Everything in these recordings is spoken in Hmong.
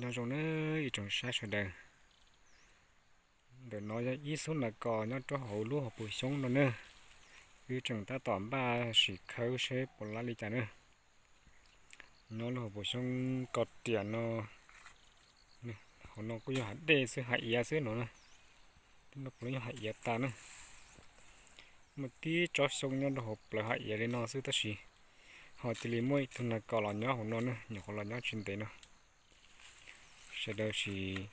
Nyob zoo nawb ib tsoom saib sawv daws. Ntawm no yog ib xub nas kos nyob rau hauv lub hauv paus xyoob no nawb. Wb tseem tab tom npaj sim khawb seb puas laib li cas nawb. Nyob lub hauv paus xyoob ko riam no, hauv no kuj yog hav dej xwb, hav iav xwb no na. Twb no puav leej yog hav iav tas na. Muaj tib tsob xyoob nyob rau hauv plawv hav iav li no xwb tab sis ho cia li muaj ib tug nas kos los nyob hauv no na, nyuam qhuav los nyob tsis ntev no. Sawv daws sim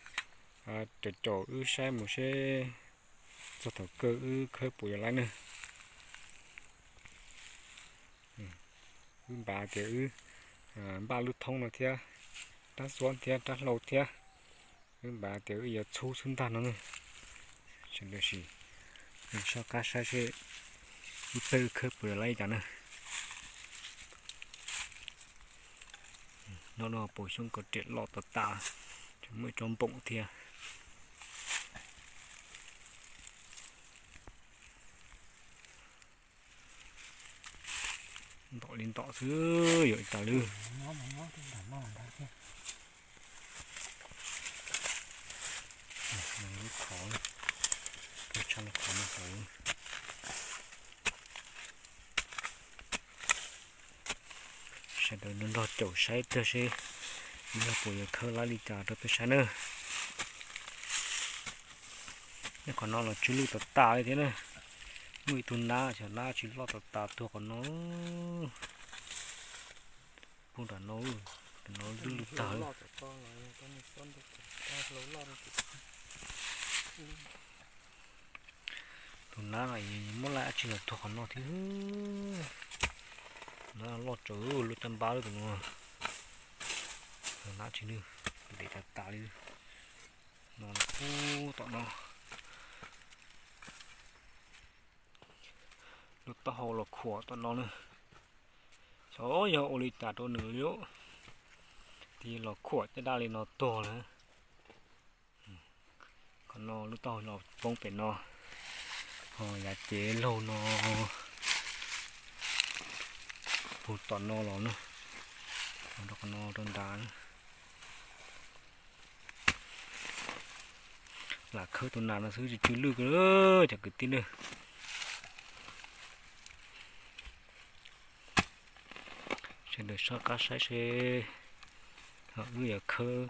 caum caum wb saib mus seb txog thaum kawg wb khawb puas yuav laib na. Wb npaj tias wb npaj lub thoob no thiab, rab xuab thiab rab hlau thiab, wb npaj tias wb yuav txhub xwb ntag no na. Sawv daws sim soj qab saib seb ib pliag wb khawb puas yuav laib li cas na. Nyob rau hauv paus xyoob ko riam loj tas tas, tseem muaj ib tsob npoom thiab. Ntom li ntom xwb, yuav ib tas lwj. Lub khov, lub tshaj lub khov no tau. Sawv daws nrog caum saib tiag seb ib pliag puas yuav khawb laib li cas rau peb saib na. Nyob qhov no los tsw lwj tas tas li thiab na. Muaj ib tug nab, cov nab tsis loj tas tas tuag qhov no. Pug nram no, nram no lwj lwj tag. Tus nab no muab laij dab tsi los tuag qhov no thiab. Nab loj tsawv lub caj npab lub tus no. Nab tsis nws ntev tas tas li. No ub tom no. Lub taub hau los khuam tom no na. Xyov yog ua li cas rau nws li. Tis los khuam caj dab li no tuag lawm. Qhov no lub taub hau los poob pem no. Ho yav cev laug no puag tom no los na. Los rau qhov no rau nrad. Lam khawb tus nas no xwb tsis tsw lwj kawg cov kwv tij na. Sawv daws soj qab saib seb wb yuav khawb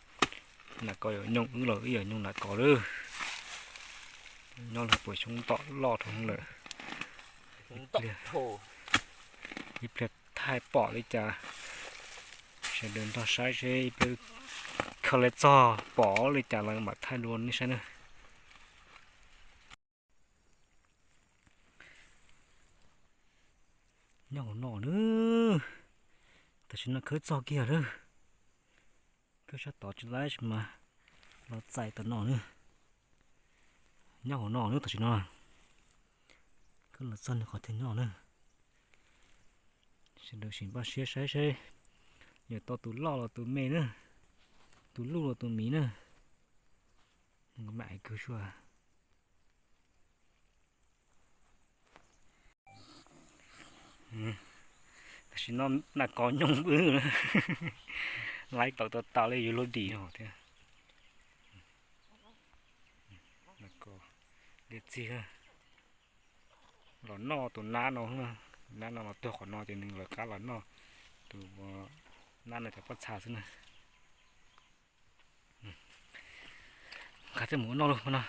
nas kos yuav nyooj wb los wb yuav nyooj nas kos lawm. Nyob lawm puas xyoob tom loj rau lawm. Ib pliag thaij pom li cas. Sawv daws nrog saib seb ib pliag khawb li txog pom li cas los mam thaij dua nej saib na. Nyob hauv no na. Tam sim no khawb txog kiag lawm. Khawb sab tod tsis laib sis mas los txais tom no na. Nyob hauv no na tam sim no. Khawb los txog nws qhov chaw nyob na. Sawv daws sim npaj siab saib seb yuav tau tus loj los tus me na, tus luj los tus miv na. Mam kawg sua. Tam sim no nas kos nyooj wb, laib tau tau tas li yuav luag dim thiab. Nas kos liab txig. Los noj tus nab no, nab no los tuag qhov no ces nws lawv qab los noj tus nab no cov pob txha xwb na. Nqa tej mus ua noj lawm no.